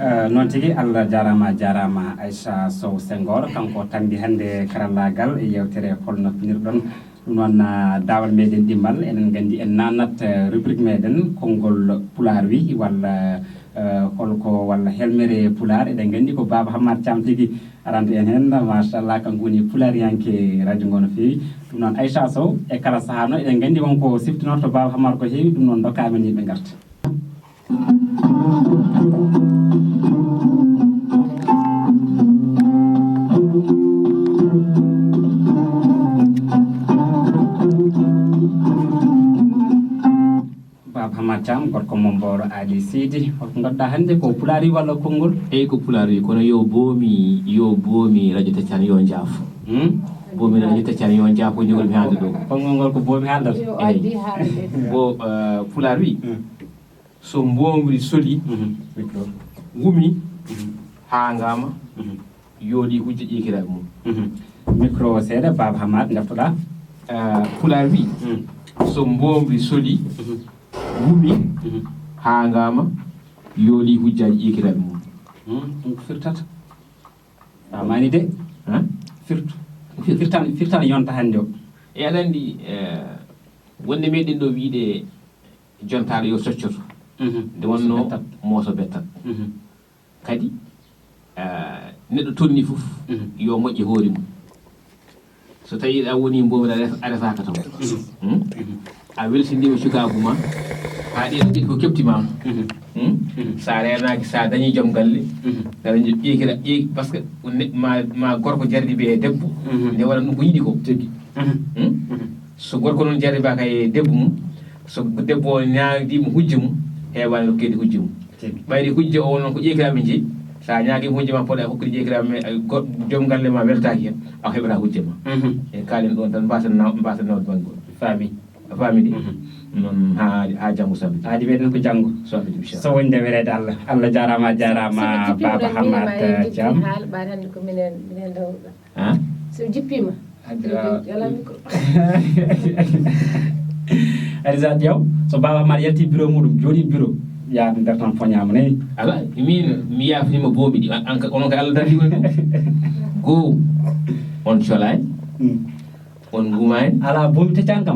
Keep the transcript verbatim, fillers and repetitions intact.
Eh, noon tigi, Allah jaaraama, jaaraama Aisha Sow Senghor, kanko tambi hannde karallaagal e yeewtere hol naftinirɗon. Ɗum noon, ah, daawal meɗen ɗimmal, eɗen nganndi en naatnat, eh, rubrique meɗen, konngol Pulaar wi, walla, eh, holko, walla helmere Pulaar. Eɗen nganndi ko Baaba Hammar Caam tigi aranta en heen, machallah, kanko woni pulaariyanke radio ngo no feewi. Ɗum noon, Aisha Sow, e kala sahaa noon, eɗen nganndi wonko siftinorto Baaba Hammar ko heewi, ɗum noon, ndokkaa men yimɓe ngarta. Baaba Hammar Caam, gorko mo Mbooro Aali Seydi, holko ngadduɗaa hannde, ko Pulaar wi walla konngol? Eyi, ko Pulaar wi, kono yo boomi, yo boomi radio Taccan yo njaafo. Hmm? Boomi radio Taccan yo njaafo, njogol mi haalde ɗo. Konngol ngol ko boomi haaldata? Yo addi haalde. Bo, eh, Pulaar wi, hmm, so mboomri soli, mhm, micro, ngumi, mhm, haangaama, mhm, yooɗi hujja ƴeekiraaɓe mum. Mhm. Micro o seeɗa, Baaba Hammar, ngartoɗaa. Eh, Pulaar wi, mhm, so mboomri soli, mhm, ngumi, mhm, haangaama, yooɗi hujjaaji ƴeekiraaɓe mum. Mhm. Ɗum ko firtata? Faamaani de. Hein? Firtu. Firtu. Firtan, firtan yonta hannde o. E aɗa anndi, eh, wonde meɗen ɗo wiide jontaaɗo yo soccoto. Mhm. Nde wonno mooso bettat. Mooso bettat. Mhm. Kadi, eh, neɗɗo tolni fof, mhm, yo moƴƴe hoore mum. So tawii a woni mboomri a res-, a resaaka toon. Mhm. Hmm? Mhm. A welsindiima cukaagu ma, haa ɗeen ɗiɗi ko keɓti ma. Mhm. Hmm? Mhm. So a reenaaki, so a dañii joom galle, mhm, aɗa dañi ƴeekira, ƴeek-, parce que ne-, ma, ma gorko jarribe e debbo, mhm, nde waɗa ɗum ko yiɗi ko. Tigi. Mhm. Hmm? Mhm. So gorko noon jarribaaka e debbo mum, so debbo o ñaagii mo hujja mum, heewaani rokkeede hujja mum. Tigi. Ɓayri hujja o noon ko ƴeekiraaɓe njeyi, so a ñaagii mo hujja ma, poɗa hokkude ƴeekiraaɓe ma, ay go-, joom galle ma weltaaki heen, a heɓataa hujja ma. Mhm. E kaalen ɗoon tan, mbaasen naw-, mbaasen nawde bannge goo. Faami. A faami de? Mhm. Noon haa, haa janngo so Allah jaɓi. Haa di meɗen ko janngo. So Allah jaɓi, inchallah. So wonde wereede Allah. Allah jaaraama, a jaaraama, Baaba Hammar Caam. Haal, ɓaade hannde ko minen, minen rewɓe. Hein? So jippiima. Adira. Yo ala micro. Adisa Diaw, so Baaba Hammar yalti bureau muɗum, jooɗi bureau, yaa nder tan poñaama nayi. Ala, min mi yaafniima boomi ɗi, an, an ka, onon ka Allah darni on ɗum. Goo, on colaani, mm, on ngumaani. Ala, boomi teccaani kam.